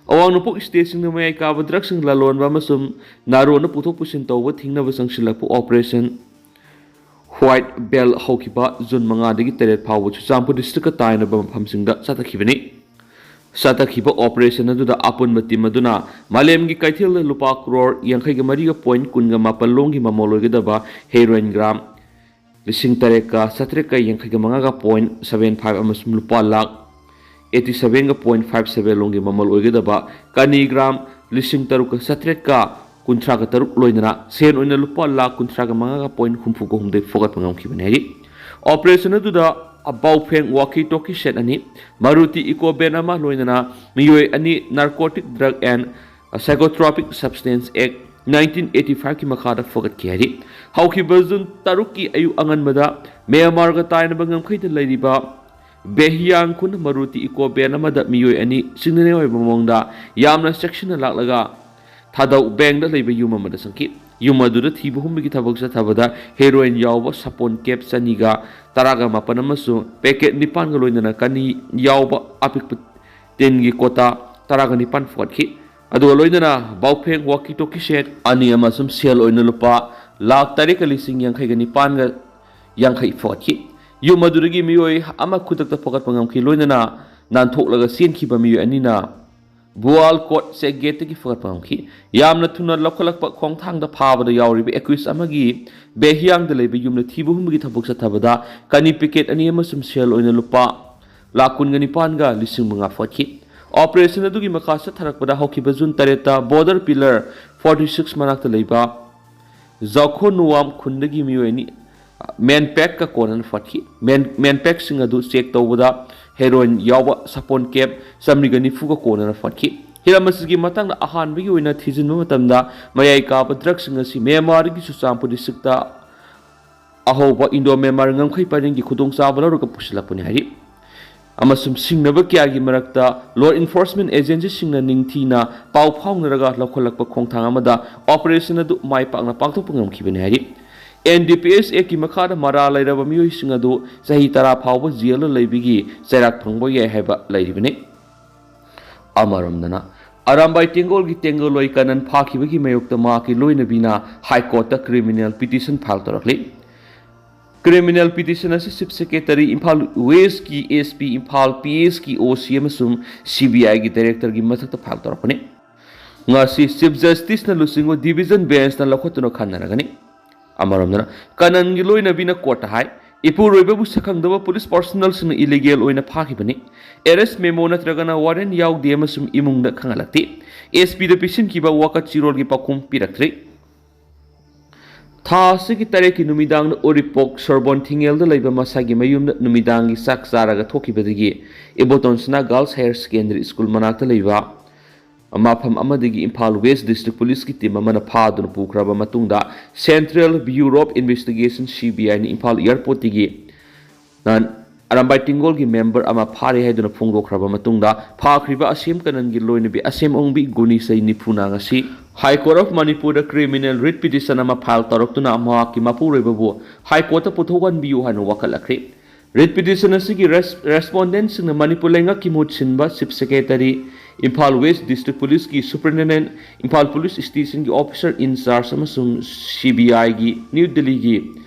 ꯑꯋꯥꯡ ꯅꯣꯡꯄꯣꯛ ꯁ꯭ꯇꯦꯠꯁꯤꯡꯗ ꯃꯌꯥꯏ ꯀꯥꯕ ꯗ꯭ꯔꯒꯁꯤꯡ ꯂꯂꯣꯟꯕ ꯑꯃꯁꯨꯡ ꯅꯥꯔꯣꯟꯅ ꯄꯨꯊꯣꯛ ꯄꯨꯁꯤꯟ ꯇꯧꯕ ꯊꯤꯡꯅꯕ ꯆꯪꯁꯤꯜꯂꯛꯄ ꯑꯣꯄꯔꯦꯁꯟ ꯍ꯭ꯋꯥꯏꯠ ꯕꯦꯜ ꯍꯧꯈꯤꯕ ꯖꯨꯟ ꯃꯉꯥꯗꯒꯤ ꯇꯔꯦꯠ ꯐꯥꯎꯕ ꯆꯨꯔꯆꯥꯟꯄꯨꯔ ꯗꯤꯁꯇ꯭ꯔꯤꯛꯀ ꯇꯥꯏꯅꯕ ꯃꯐꯝꯁꯤꯡꯗ ꯆꯠꯊꯈꯤꯕꯅꯤ꯫ ꯆꯠꯊꯈꯤꯕ ꯑꯣꯄꯔꯦꯁꯟ ꯑꯗꯨꯗ ꯑꯄꯨꯟꯕ ꯇꯤꯝ ꯑꯗꯨꯅ ꯃꯥꯂꯦꯝꯒꯤ ꯀꯩꯊꯦꯜꯗ ꯂꯨꯄꯥ ꯀ꯭ꯔꯣꯔ ꯌꯥꯡꯈꯩꯒ ꯃꯔꯤꯒ ꯄꯣꯏꯟ ꯀꯨꯟꯒ ꯃꯥꯄꯜ ꯂꯣꯝꯒꯤ ꯃꯃꯜ ꯑꯣꯏꯒꯗꯕ ꯍꯦꯔꯣꯏꯟ ꯒ꯭ꯔꯥꯝ ꯂꯤꯁꯤꯡ ꯇꯔꯦꯠꯀ ꯆꯥꯇ꯭ꯔꯦꯠꯀ ꯌꯥꯡꯈꯩꯒ ꯃꯉꯥꯒ ꯄꯣꯏꯟ ꯁꯚꯦꯟ ꯐꯥꯏꯚ ꯑꯃꯁꯨꯡ ꯂꯨꯄꯥ ꯂꯥꯈ ꯑꯩꯠꯇꯤ ꯁꯚꯦꯟꯒ ꯄꯣꯏꯟ ꯐꯥꯏꯚ ꯁꯚꯦꯟ ꯂꯣꯝꯒꯤ ꯃꯃꯜ ꯑꯣꯏꯒꯗꯕ ꯀꯅꯤ ꯒ꯭ꯔꯥꯝ ꯂꯤꯁꯤꯡ ꯇꯔꯨꯛꯀ ꯆꯥꯇ꯭ꯔꯦꯠꯀ ꯀꯨꯟꯊ꯭ꯔꯥꯒ ꯇꯔꯨꯛ ꯂꯣꯏꯅꯅ ꯁꯦꯟ ꯑꯣꯏꯅ ꯂꯨꯄꯥ ꯂꯥꯈ ꯀꯨꯟꯊ꯭ꯔꯥꯒ ꯃꯉꯥꯒ ꯄꯣꯏꯟ ꯍꯨꯝꯐꯨꯒ ꯍꯨꯝꯗꯣꯏ ꯐꯨꯒꯠꯄ ꯉꯝꯈꯤꯕꯅꯤ ꯍꯥꯏꯔꯤ꯫ ꯑꯣꯄꯔꯦꯁꯟ ꯑꯗꯨꯗ ꯕꯥꯎꯐꯦꯡ ꯋꯥꯀꯤ ꯇꯣꯀꯤ ꯁꯦꯠ ꯑꯅꯤ, ꯃꯔꯨꯇꯤ ꯏꯀꯣ ꯚꯦꯟ ꯑꯃ ꯂꯣꯏꯅꯅ ꯃꯤꯑꯣꯏ ꯑꯅꯤ Narcotic Drug and Psychotropic Substance Act nineteen eighty five ꯀꯤ ꯃꯈꯥꯗ ꯐꯒꯠꯈꯤ ꯍꯥꯏꯔꯤ꯫ ꯍꯧꯈꯤꯕ ꯖꯨꯟ ꯇꯔꯨꯛꯀꯤ ꯑꯌꯨꯛ ꯑꯉꯟꯕꯗ ꯃ꯭ꯌꯥꯟꯃꯥꯔꯒ ꯇꯥꯏꯅꯕ ꯉꯝꯈꯩꯗ ꯂꯩꯔꯤꯕ ꯕꯦꯍꯤꯌꯥꯡ ꯈꯨꯟ ꯃꯔꯨꯇꯤ ꯏꯀꯣ ꯚꯦꯟ ꯑꯃꯗ ꯃꯤꯑꯣꯏ ꯑꯅꯤ ꯁꯤꯡꯅꯅꯤꯡꯉꯥꯏ ꯑꯣꯏꯕ ꯃꯑꯣꯡꯗ ꯌꯥꯝꯅ ꯆꯦꯛꯁꯤꯟꯅ ꯂꯥꯛꯂꯒ ꯊꯥꯗꯧ ꯕꯦꯡꯗ ꯂꯩꯕ ꯌꯨꯝ ꯑꯃꯗ ꯆꯪꯈꯤ꯫ ꯌꯨꯝ ꯑꯗꯨꯗ ꯊꯤꯕ ꯍꯨꯝꯕꯒꯤ ꯊꯕꯛ ꯆꯠꯊꯕꯗ ꯍꯦꯔꯣꯏꯟ ꯌꯥꯎꯕ ꯁꯥꯄꯣꯟ ꯀꯦꯞ ꯆꯅꯤꯒ ꯇꯔꯥꯒ ꯃꯥꯄꯟ ꯑꯃꯁꯨꯡ ꯄꯦꯀꯦꯠ ꯅꯤꯄꯥꯟꯒ ꯂꯣꯏꯅꯅ ꯀꯅꯤ ꯌꯥꯎꯕ ꯑꯄꯤꯛꯄ ꯇꯤꯟꯒꯤ ꯀꯣꯇꯥ ꯇꯔꯥꯒ ꯅꯤꯄꯥꯟ ꯐꯨꯒꯠꯈꯤ꯫ ꯑꯗꯨꯒ ꯂꯣꯏꯅꯅ ꯕꯥꯎꯐꯦꯡ ꯋꯥꯀꯤ ꯇꯣꯀꯤ ꯁꯦꯠ ꯑꯅꯤ ꯑꯃꯁꯨꯡ ꯁꯦꯜ ꯑꯣꯏꯅ ꯂꯨꯄꯥ ꯂꯥꯈ ꯇꯔꯦꯠꯀ ꯂꯤꯁꯤꯡ ꯌꯥꯡꯈꯩꯒ ꯅꯤꯄꯥꯟꯒ ꯌꯥꯡꯈꯩ ꯐꯨꯒꯠꯈꯤ꯫ ꯌꯨꯝ ꯑꯗꯨꯗꯒꯤ ꯃꯤꯑꯣꯏ ꯑꯃ ꯈꯨꯗꯛꯇ ꯐꯨꯒꯠꯄ ꯉꯝꯈꯤ, ꯂꯣꯏꯅꯅ ꯅꯥꯟꯊꯣꯛꯂꯒ ꯆꯦꯟꯈꯤꯕ ꯃꯤꯑꯣꯏ ꯑꯅꯤꯅ ꯕꯨꯋꯥꯜ ꯀꯣꯠ ꯆꯦꯛ ꯒꯦꯠꯇꯒꯤ ꯐꯨꯒꯠꯄ ꯉꯝꯈꯤ꯫ ꯌꯥꯝꯅ ꯊꯨꯅ ꯂꯧꯈꯠꯂꯛꯄ ꯈꯣꯡꯊꯥꯡꯗ ꯐꯥꯕꯗ ꯌꯥꯎꯔꯤꯕ ꯑꯦꯀ꯭ꯌꯨꯁ ꯑꯃꯒꯤ ꯕꯦꯍꯤꯌꯥꯡꯗ ꯂꯩꯕ ꯌꯨꯝꯗ ꯊꯤꯕ ꯍꯨꯝꯕꯒꯤ ꯊꯕꯛ ꯆꯠꯊꯕꯗ ꯀꯅꯤ ꯄꯦꯀꯦꯠ ꯑꯅꯤ ꯑꯃꯁꯨꯡ ꯁꯦꯜ ꯑꯣꯏꯅ ꯂꯨꯄꯥ ꯂꯥꯈ ꯀꯨꯟꯒ ꯅꯤꯄꯥꯟꯒ ꯂꯤꯁꯤꯡ ꯃꯉꯥ ꯐꯨꯒꯠꯈꯤ꯫ ꯑꯣꯄꯔꯦꯁꯟ ꯑꯗꯨꯒꯤ ꯃꯈꯥ ꯆꯠꯊꯔꯛꯄꯗ ꯍꯧꯈꯤꯕ ꯖꯨꯟ ꯇꯔꯦꯠꯇ ꯕꯣꯔꯗꯔ ꯄꯤꯂꯔ ꯐꯣꯔꯇꯤ ꯁꯤꯛꯁ ꯃꯅꯥꯛꯇ ꯂꯩꯕ ꯖꯥꯎꯈꯣ ꯅꯨꯋꯥꯝ ꯈꯨꯟꯗꯒꯤ ꯃꯤꯑꯣꯏ ꯑꯅꯤ ꯃꯦꯟꯄꯦꯛꯀ ꯀꯣꯟꯅꯅ ꯐꯠꯈꯤ꯫ ꯃꯦꯟ ꯃꯦꯟꯄꯦꯛꯁꯤꯡ ꯑꯗꯨ ꯆꯦꯛ ꯇꯧꯕꯗ ꯍꯦꯔꯣꯏꯟ ꯌꯥꯎꯕ ꯁꯥꯄꯣꯟ ꯀꯦꯞ ꯆꯥꯃꯔꯤꯒ ꯅꯤꯐꯨꯒ ꯀꯣꯟꯅꯅ ꯐꯠꯈꯤ꯫ ꯍꯤꯔꯝ ꯑꯁꯤꯒꯤ ꯃꯇꯥꯡꯗ ꯑꯍꯥꯟꯕꯒꯤ ꯑꯣꯏꯅ ꯊꯤꯖꯤꯟꯕ ꯃꯇꯝꯗ ꯃꯌꯥꯏ ꯀꯥꯕ ꯗ꯭ꯔꯒꯁꯤꯡ ꯑꯁꯤ ꯃ꯭ꯌꯥꯟꯃꯥꯔꯒꯤ ꯆꯨꯔꯆꯥꯟꯄꯨꯔ ꯗꯤꯁꯇ꯭ꯔꯤꯛꯇ ꯑꯍꯧꯕ ꯏꯟꯗꯣ ꯃ꯭ꯌꯥꯟꯃꯥꯔ ꯉꯝꯈꯩ ꯄꯔꯤꯡꯒꯤ ꯈꯨꯗꯣꯡꯆꯥꯕ ꯂꯧꯔꯒ ꯄꯨꯁꯤꯜꯂꯛꯄꯅꯤ ꯍꯥꯏꯔꯤ꯫ ꯑꯃꯁꯨꯡ ꯁꯤꯡꯅꯕ ꯀꯌꯥꯒꯤ ꯃꯔꯛꯇ ꯂꯣ ꯏꯟꯐꯣꯔꯁꯃꯦꯟ ꯑꯦꯖꯦꯟꯁꯤꯁꯤꯡꯅ ꯅꯤꯡꯊꯤꯅ ꯄꯥꯎ ꯐꯥꯎꯅꯔꯒ ꯂꯧꯈꯠꯂꯛꯄ ꯈꯣꯡꯊꯥꯡ ꯑꯃꯗ ꯑꯣꯄꯔꯦꯁꯟ ꯑꯗꯨ ꯃꯥꯏ ꯄꯥꯛꯅ ꯄꯥꯡꯊꯣꯛꯄ ꯉꯝꯈꯤꯕꯅꯤ ꯍꯥꯏꯔꯤ꯫ ꯑꯦꯟ ꯗꯤ ꯄꯤ ꯑꯦꯁ ꯑꯦꯛꯀꯤ ꯃꯈꯥꯗ ꯃꯔꯥꯜ ꯂꯩꯔꯕ ꯃꯤꯑꯣꯏꯁꯤꯡ ꯑꯗꯨ ꯆꯍꯤ ꯇꯔꯥ ꯐꯥꯎꯕ ꯖꯦꯜꯗ ꯂꯩꯕꯒꯤ ꯆꯩꯔꯥꯛ ꯐꯪꯕ ꯌꯥꯏ ꯍꯥꯏꯕ ꯂꯩꯔꯤꯕꯅꯤ꯫ ꯑꯃꯔꯣꯝꯗꯅ ꯑꯔꯥꯝꯕꯥꯏ ꯇꯦꯡꯒꯣꯜꯒꯤ ꯇꯦꯡꯒꯣꯜꯂꯣꯏ ꯀꯅꯟ ꯐꯥꯈꯤꯕꯒꯤ ꯃꯥꯌꯣꯛꯇ ꯃꯍꯥꯛꯀꯤ ꯂꯣꯏꯅꯕꯤꯅ High Courtꯇ criminal petition file ꯇꯧꯔꯛꯂꯤ꯫ Criminal petition ꯑꯁꯤ Chief Secretary, Imphal Westꯀꯤ SP, Imphal PSꯀꯤ OC ꯑꯃꯁꯨꯡ CBIꯒꯤ Directorꯒꯤ ꯃꯊꯛꯇ file ꯇꯧꯔꯛꯄꯅꯤ꯫ ꯉꯁꯤ Chief Justiceꯅ ꯂꯨꯆꯤꯡꯕ Division Benchꯅ ꯂꯧꯈꯠꯇꯨꯅ ꯈꯟꯅꯔꯒꯅꯤ꯫ ꯑꯃꯔꯣꯝꯗꯅ, ꯀꯅꯟꯒꯤ ꯂꯣꯏꯅꯕꯤꯅ courtꯇ ꯍꯥꯏ, ꯏꯄꯨꯔꯣꯏꯕꯕꯨ ꯁꯛꯈꯪꯗꯕ police personnelꯁꯤꯡꯅ illegal ꯑꯣꯏꯅ ꯐꯥꯈꯤꯕꯅꯤ꯫ Arrest memo ꯅꯠꯇ꯭ꯔꯒꯅ warrant ꯌꯥꯎꯗꯦ ꯑꯃꯁꯨꯡ ꯏꯃꯨꯡꯗ ꯈꯪꯍꯜꯂꯛꯇꯦ꯫ SPꯗ ꯄꯤꯁꯤꯟꯈꯤꯕ ꯋꯥꯀꯠ ꯆꯤꯔꯣꯜꯒꯤ ꯄꯥꯎꯈꯨꯝ ꯄꯤꯔꯛꯇ꯭ꯔꯤ꯫ ꯊꯥ ꯑꯁꯤꯒꯤ ꯇꯔꯦꯠꯀꯤ ꯅꯨꯃꯤꯗꯥꯡꯗ ꯎꯔꯤꯄꯣꯛ ꯁꯣꯔꯕꯣꯟ ꯊꯤꯡꯉꯦꯜꯗ ꯂꯩꯕ ꯃꯁꯥꯒꯤ ꯃꯌꯨꯝꯗ ꯅꯨꯃꯤꯗꯥꯡꯒꯤ ꯆꯥꯛ ꯆꯥꯔꯒ ꯊꯣꯛꯈꯤꯕꯗꯒꯤ ꯏꯕꯣꯇꯣꯟꯁꯅꯥ Girls Higher Secondary School ꯃꯅꯥꯛꯇ ꯂꯩꯕ ꯃꯐꯝ ꯑꯃꯗꯒꯤ ꯏꯝꯐꯥꯜ West District Policeꯀꯤ team ꯑꯃꯅ ꯐꯥꯗꯨꯅ ꯄꯨꯈ꯭ꯔꯕ ꯃꯇꯨꯡꯗ Central Bureau of Investigation, CBIꯅ Imphal airportꯇꯒꯤ ꯅꯍꯥꯟ ꯑꯔꯥꯝꯕꯥꯏ ꯇꯤꯡꯒꯣꯜꯒꯤ member ꯑꯃ ꯐꯥꯔꯦ ꯍꯥꯏꯗꯨꯅ ꯐꯣꯡꯗꯣꯛꯈ꯭ꯔꯕ ꯃꯇꯨꯡꯗ, ꯐꯥꯈ꯭ꯔꯤꯕ ꯑꯁꯦꯝ ꯀꯅꯟꯒꯤ ꯂꯣꯏꯅꯕꯤ ꯑꯁꯦꯝ ꯑꯣꯡꯕꯤ ꯒꯨꯅꯤ ꯆꯍꯤ ꯅꯤꯐꯨꯅ ꯉꯁꯤ High Court of Manipurꯗ criminal writ petition ꯑꯃ file ꯇꯧꯔꯛꯇꯨꯅ ꯃꯍꯥꯛꯀꯤ ꯃꯄꯨꯔꯣꯏꯕꯕꯨ High Courtꯇ ꯄꯨꯊꯣꯛꯍꯟꯕꯤꯌꯨ ꯍꯥꯏꯅ ꯋꯥꯀꯠꯂꯛꯈ꯭ꯔꯦ꯫ Writ petition ꯑꯁꯤꯒꯤ res-, respondentꯁꯤꯡꯅ ꯃꯅꯤꯄꯨꯔ ꯂꯩꯉꯥꯛꯀꯤ ꯃꯍꯨꯠ ꯁꯤꯟꯕ Chief Secretary, Imphal West District Policeꯀꯤ Superintendent, Imphal Police Stationꯒꯤ officer in charge ꯑꯃꯁꯨꯡ CBIꯒꯤ ꯅ꯭ꯌꯨ ꯗꯤꯜꯂꯤꯒꯤ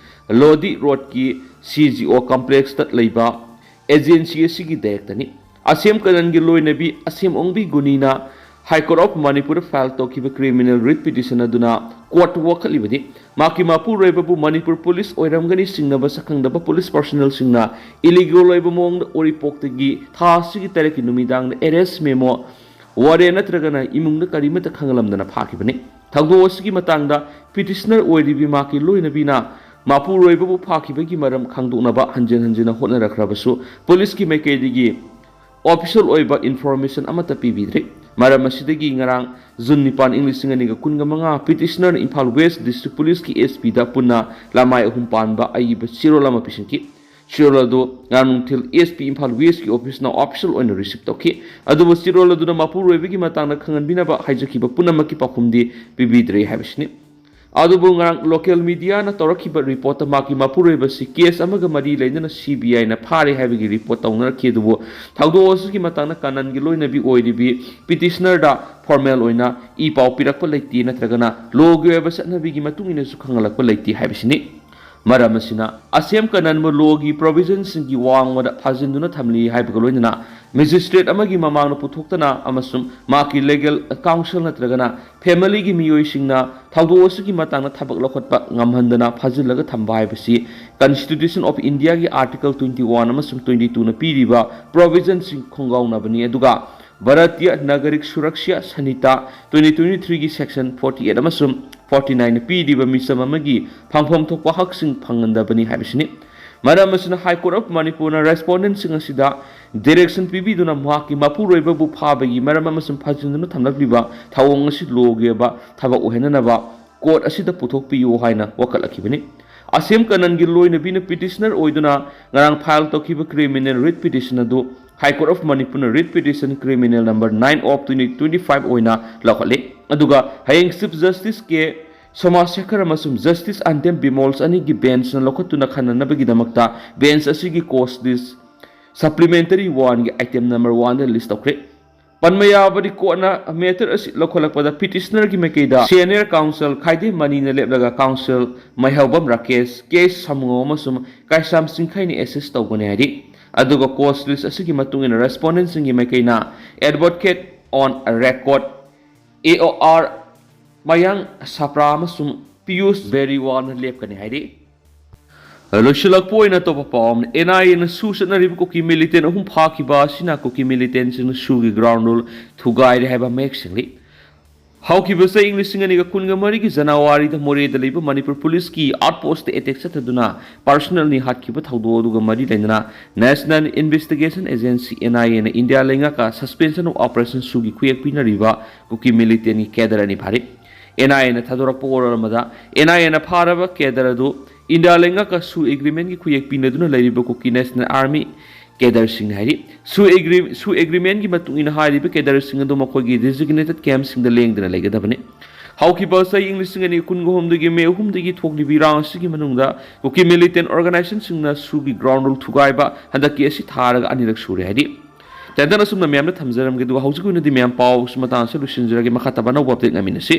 ꯂꯣꯗꯤ ꯔꯣꯗꯀꯤ CGO complexꯇ ꯂꯩꯕ agency ꯑꯁꯤꯒꯤ directorꯅꯤ꯫ ꯑꯁꯦꯝ ꯀꯅꯟꯒꯤ ꯂꯣꯏꯅꯕꯤ ꯑꯁꯦꯝ ꯑꯣꯡꯕꯤ ꯒꯨꯅꯤꯅ High Court of Manipurꯗ file ꯇꯧꯈꯤꯕ criminal writ petition ꯑꯗꯨꯅ courtꯇ ꯋꯥꯀꯠꯂꯤꯕꯗꯤ, ꯃꯍꯥꯛꯀꯤ ꯃꯄꯨꯔꯣꯏꯕꯕꯨ ꯃꯅꯤꯄꯨꯔ police ꯑꯣꯏꯔꯝꯒꯅꯤ ꯆꯤꯡꯅꯕ ꯁꯛꯈꯪꯗꯕ police personnelꯁꯤꯡꯅ illegal ꯑꯣꯏꯕ ꯃꯑꯣꯡꯗ ꯎꯔꯤꯄꯣꯛꯇꯒꯤ ꯊꯥ ꯑꯁꯤꯒꯤ ꯇꯔꯦꯠꯀꯤ ꯅꯨꯃꯤꯗꯥꯡꯗ arrest memo, warrant ꯅꯠꯇ꯭ꯔꯒꯅ ꯏꯃꯨꯡꯗ ꯀꯔꯤꯃꯠꯇ ꯈꯪꯍꯜꯂꯝꯗꯅ ꯐꯥꯈꯤꯕꯅꯤ꯫ ꯊꯧꯗꯣꯛ ꯑꯁꯤꯒꯤ ꯃꯇꯥꯡꯗ petitioner ꯑꯣꯏꯔꯤꯕꯤ ꯃꯍꯥꯛꯀꯤ ꯂꯣꯏꯅꯕꯤꯅ ꯃꯄꯨꯔꯣꯏꯕꯕꯨ ꯐꯥꯈꯤꯕꯒꯤ ꯃꯔꯝ ꯈꯪꯗꯣꯛꯅꯕ ꯍꯟꯖꯤꯟ ꯍꯟꯖꯤꯟꯅ ꯍꯣꯠꯅꯔꯛꯈ꯭ꯔꯕꯁꯨ policeꯀꯤ ꯃꯥꯏꯀꯩꯗꯒꯤ official ꯑꯣꯏꯕ information ꯑꯃꯠꯇ ꯄꯤꯕꯤꯗ꯭ꯔꯤ꯫ ꯃꯔꯝ ꯑꯁꯤꯗꯒꯤ ꯉꯔꯥꯡ June ꯅꯤꯄꯥꯟ, ꯏꯪ ꯂꯤꯁꯤꯡ ꯑꯅꯤꯒ ꯀꯨꯟꯒ ꯃꯉꯥ, petitionerꯅ ꯏꯝꯐꯥꯜ West District Policeꯀꯤ SPꯗ ꯄꯨꯟꯅ ꯂꯃꯥꯏ ꯑꯍꯨꯝ ꯄꯥꯟꯕ ꯑꯏꯕ ꯆꯦꯔꯣꯜ ꯑꯃ ꯄꯤꯁꯤꯟꯈꯤ꯫ ꯆꯦꯔꯣꯜ ꯑꯗꯨ ꯉꯔꯥꯡ ꯅꯨꯡꯊꯤꯜ SP ꯏꯝꯐꯥꯜ Westꯀꯤ officeꯅ official ꯑꯣꯏꯅ receive ꯇꯧꯈꯤ꯫ ꯑꯗꯨꯕꯨ ꯆꯦꯔꯣꯜ ꯑꯗꯨꯅ ꯃꯄꯨꯔꯣꯏꯕꯒꯤ ꯃꯇꯥꯡꯗ ꯈꯪꯍꯟꯕꯤꯅꯕ ꯍꯥꯏꯖꯈꯤꯕ ꯄꯨꯝꯅꯃꯛꯀꯤ ꯄꯥꯎꯈꯨꯝꯗꯤ ꯄꯤꯕꯤꯗ꯭ꯔꯦ ꯍꯥꯏꯕꯁꯤꯅꯤ꯫ ꯑꯗꯨꯕꯨ ꯉꯔꯥꯡ local mediaꯅ ꯇꯧꯔꯛꯈꯤꯕ reportꯇ ꯃꯍꯥꯛꯀꯤ ꯃꯄꯨꯔꯣꯏꯕꯁꯤ case ꯑꯃꯒ ꯃꯔꯤ ꯂꯩꯅꯅ CBIꯅ ꯐꯥꯔꯦ ꯍꯥꯏꯕꯒꯤ report ꯇꯧꯅꯔꯛꯈꯤ꯫ ꯑꯗꯨꯕꯨ ꯊꯧꯗꯣꯛ ꯑꯁꯤꯒꯤ ꯃꯇꯥꯡꯗ ꯀꯅꯟꯒꯤ ꯂꯣꯏꯅꯕꯤ ꯑꯣꯏꯔꯤꯕꯤ petitionerꯗ formal ꯑꯣꯏꯅ ꯏ ꯄꯥꯎ ꯄꯤꯔꯛꯄ ꯂꯩꯇꯦ, ꯅꯠꯇ꯭ꯔꯒꯅ lawꯒꯤ ꯑꯣꯏꯕ ꯆꯠꯅꯕꯤꯒꯤ ꯃꯇꯨꯡ ꯏꯟꯅꯁꯨ ꯈꯪꯍꯜꯂꯛꯄ ꯂꯩꯇꯦ ꯍꯥꯏꯕꯁꯤꯅꯤ꯫ ꯃꯔꯝ ꯑꯁꯤꯅ ꯑꯁꯦꯝ ꯀꯅꯟꯕꯨ lawꯒꯤ provisionꯁꯤꯡꯒꯤ ꯋꯥꯡꯃꯗ ꯐꯥꯖꯤꯟꯗꯨꯅ ꯊꯝꯂꯤ ꯍꯥꯏꯕꯒ ꯂꯣꯏꯅꯅ magistrate ꯑꯃꯒꯤ ꯃꯃꯥꯡꯗ ꯄꯨꯊꯣꯛꯇꯅ ꯑꯃꯁꯨꯡ ꯃꯍꯥꯛꯀꯤ legal counsel ꯅꯠꯇ꯭ꯔꯒꯅ familyꯒꯤ ꯃꯤꯑꯣꯏꯁꯤꯡꯅ ꯊꯧꯗꯣꯛ ꯑꯁꯤꯒꯤ ꯃꯇꯥꯡꯗ ꯊꯕꯛ ꯂꯧꯈꯠꯄ ꯉꯝꯍꯟꯗꯅ ꯐꯥꯖꯤꯜꯂꯒ ꯊꯝꯕ ꯍꯥꯏꯕꯁꯤ Constitution of Indiaꯒꯤ Article twenty one ꯑꯃꯁꯨꯡ twenty twoꯅ ꯄꯤꯔꯤꯕ provisionꯁꯤꯡ ꯈꯣꯡꯒꯥꯎꯅꯕꯅꯤ꯫ ꯑꯗꯨꯒ Bharatiya Nagarik Suraksha Sanhita twenty twenty-threeꯒꯤ section forty eight ꯑꯃꯁꯨꯡ forty nineꯅ ꯄꯤꯔꯤꯕ ꯃꯤꯆꯝ ꯑꯃꯒꯤ ꯐꯪꯐꯝ ꯊꯣꯛꯄ ꯍꯛꯁꯤꯡ ꯐꯪꯍꯟꯗꯕꯅꯤ ꯍꯥꯏꯕꯁꯤꯅꯤ꯫ ꯃꯔꯝ ꯑꯁꯤꯅ High Court of Manipurꯅ respondentꯁꯤꯡ ꯑꯁꯤꯗ direction ꯄꯤꯕꯤꯗꯨꯅ ꯃꯍꯥꯛꯀꯤ ꯃꯄꯨꯔꯣꯏꯕꯕꯨ ꯐꯥꯕꯒꯤ ꯃꯔꯝ ꯑꯃꯁꯨꯡ ꯐꯥꯖꯤꯟꯗꯨꯅ ꯊꯝꯂꯛꯂꯤꯕ ꯊꯧꯑꯣꯡ ꯑꯁꯤ lawꯒꯤ ꯑꯣꯏꯕ ꯊꯕꯛ ꯑꯣꯏꯍꯟꯅꯅꯕ court ꯑꯁꯤꯗ ꯄꯨꯊꯣꯛꯄꯤꯌꯨ ꯍꯥꯏꯅ ꯋꯥꯀꯠꯂꯛꯈꯤꯕꯅꯤ꯫ ꯑꯁꯦꯝ ꯀꯅꯟꯒꯤ ꯂꯣꯏꯅꯕꯤꯅ petitioner ꯑꯣꯏꯗꯨꯅ ꯉꯔꯥꯡ file ꯇꯧꯈꯤꯕ criminal writ petition ꯑꯗꯨ High Court of Manipurꯅ writ petition criminal number nine of twenty twenty-five ꯑꯣꯏꯅ ꯂꯧꯈꯠꯂꯤ꯫ ꯑꯗꯨꯒ ꯍꯌꯦꯡ Chief Justice ꯀꯦ ꯁꯣꯃꯥꯁꯦꯈꯔ ꯑꯃꯁꯨꯡ Justice ꯑꯟꯗꯦꯝ ꯕꯤꯃꯣꯜꯁ ꯑꯅꯤꯒꯤ benchꯅ ꯂꯧꯈꯠꯇꯨꯅ ꯈꯟꯅꯅꯕꯒꯤꯗꯃꯛꯇ bench ꯑꯁꯤꯒꯤ cause list supplementary oneꯒꯤ item number oneꯗ list ꯇꯧꯈ꯭ꯔꯦ꯫ ꯄꯟꯕ ꯌꯥꯕꯗꯤ, courtꯅ matter ꯑꯁꯤ ꯂꯧꯈꯠꯂꯛꯄꯗ petitionerꯒꯤ ꯃꯥꯏꯀꯩꯗ senior counsel ꯈꯥꯏꯗꯦꯝ ꯃꯅꯤꯅ ꯂꯦꯞꯂꯒ counsel ꯃꯩꯍꯧꯕꯝ ꯔꯥꯀꯦꯁ, ꯀꯦ ꯁꯥꯃꯨꯉꯧ ꯑꯃꯁꯨꯡ ꯀꯥꯏꯁꯥꯝ ꯆꯤꯡꯈꯩꯅ assist ꯇꯧꯒꯅꯤ ꯍꯥꯏꯔꯤ꯫ ꯑꯗꯨꯒ cause list ꯑꯁꯤꯒꯤ ꯃꯇꯨꯡ ꯏꯟꯅ respondentꯁꯤꯡꯒꯤ ꯃꯥꯏꯀꯩꯅ advocate on record, AOR, ꯃꯌꯥꯡ ꯁꯥꯄ꯭ꯔꯥ ꯑꯃꯁꯨꯡ ꯄꯤꯌꯨꯁ ꯕꯦꯔꯤꯋꯥꯜꯅ ꯂꯦꯞꯀꯅꯤ ꯍꯥꯏꯔꯤ꯫ ꯂꯣꯏꯁꯤꯜꯂꯛꯄ ꯑꯣꯏꯅ ꯑꯇꯣꯞꯄ ꯄꯥꯎ ꯑꯃꯅ, NIAꯅ SoO ꯆꯠꯅꯔꯤꯕ ꯀꯨꯀꯤ militant ꯑꯍꯨꯝ ꯐꯥꯈꯤꯕ ꯑꯁꯤꯅ ꯀꯨꯀꯤ militantꯁꯤꯡꯅ SoOꯒꯤ ground rule ꯊꯨꯒꯥꯏꯔꯦ ꯍꯥꯏꯕ ꯃꯌꯦꯛ ꯁꯦꯡꯂꯤ꯫ ꯍꯧꯈꯤꯕ ꯆꯍꯤ ꯂꯤꯁꯤꯡ ꯑꯅꯤꯒ ꯀꯨꯟꯒ ꯃꯔꯤꯒꯤ ꯖꯅꯋꯥꯔꯤꯗ ꯃꯣꯔꯦꯗ ꯂꯩꯕ ꯃꯅꯤꯄꯨꯔ ꯄꯨꯂꯤꯁꯀꯤ outpostꯇ attack ꯆꯠꯊꯗꯨꯅ personnelꯅꯤ ꯍꯥꯠꯈꯤꯕ ꯊꯧꯗꯣꯛ ꯑꯗꯨꯒ ꯃꯔꯤ ꯂꯩꯅꯅ National Investigation Agency, NIAꯅ ꯏꯟꯗꯤꯌꯥ ꯂꯩꯉꯥꯛꯀ suspension of operation SoOꯒꯤ ꯈꯨꯌꯦꯛ ꯄꯤꯅꯔꯤꯕ ꯀꯨꯀꯤ militantꯒꯤ cadre ꯑꯅꯤ ꯐꯥꯔꯤ꯫ NIAꯅ ꯊꯥꯗꯣꯔꯛꯄ ꯑꯣꯔꯗꯔ ꯑꯃꯗ NIAꯅ ꯐꯥꯔꯕ cadre ꯑꯗꯨ ꯏꯟꯗꯤꯌꯥ ꯂꯩꯉꯥꯛꯀ SoO agreementꯒꯤ ꯈꯨꯌꯦꯛ ꯄꯤꯅꯗꯨꯅ ꯂꯩꯔꯤꯕ ꯀꯨꯀꯤ National Army cadreꯁꯤꯡꯅꯤ ꯍꯥꯏꯔꯤ꯫ SoO agree-, SoO agreementꯒꯤ ꯃꯇꯨꯡ ꯏꯟꯅ ꯍꯥꯏꯔꯤꯕ cadreꯁꯤꯡ ꯑꯗꯨ ꯃꯈꯣꯏꯒꯤ designated campꯁꯤꯡꯗ ꯂꯦꯡꯗꯅ ꯂꯩꯒꯗꯕꯅꯤ꯫ ꯍꯧꯈꯤꯕ ꯆꯍꯤ ꯏꯪ ꯂꯤꯁꯤꯡ ꯑꯅꯤ ꯀꯨꯟꯒ ꯍꯨꯝꯗꯣꯏꯒꯤ ꯃꯦ ꯑꯍꯨꯝꯗꯒꯤ ꯊꯣꯛꯂꯤꯕ ꯏꯔꯥꯡ ꯑꯁꯤꯒꯤ ꯃꯅꯨꯡꯗ ꯀꯨꯀꯤ militant organization ꯁꯤꯡꯅ ꯁ꯭ꯀꯨꯜꯒꯤ ground rule ꯊꯨꯒꯥꯏꯕ ꯍꯟꯗꯛꯀꯤ ꯑꯁꯤ ꯊꯥꯔꯒ ꯑꯅꯤꯔꯛ ꯁꯨꯔꯦ ꯍꯥꯏꯔꯤ꯫ ꯇꯦꯟꯇꯛꯅ ꯑꯁꯨꯝꯅ ꯃꯌꯥꯝꯗ ꯊꯝꯖꯔꯝꯒꯦ, ꯑꯗꯨꯒ ꯍꯧꯖꯤꯛꯀꯤ ꯑꯣꯏꯅꯗꯤ ꯃꯌꯥꯝ ꯄꯥꯎ ꯑꯁꯤ ꯃꯇꯥꯡ ꯑꯁꯤꯗ ꯂꯣꯏꯁꯤꯟꯖꯔꯒꯦ꯫ ꯃꯈꯥ ꯇꯥꯕ ꯑꯅꯧꯕ update ꯉꯥꯏꯃꯤꯟꯅꯁꯤ꯫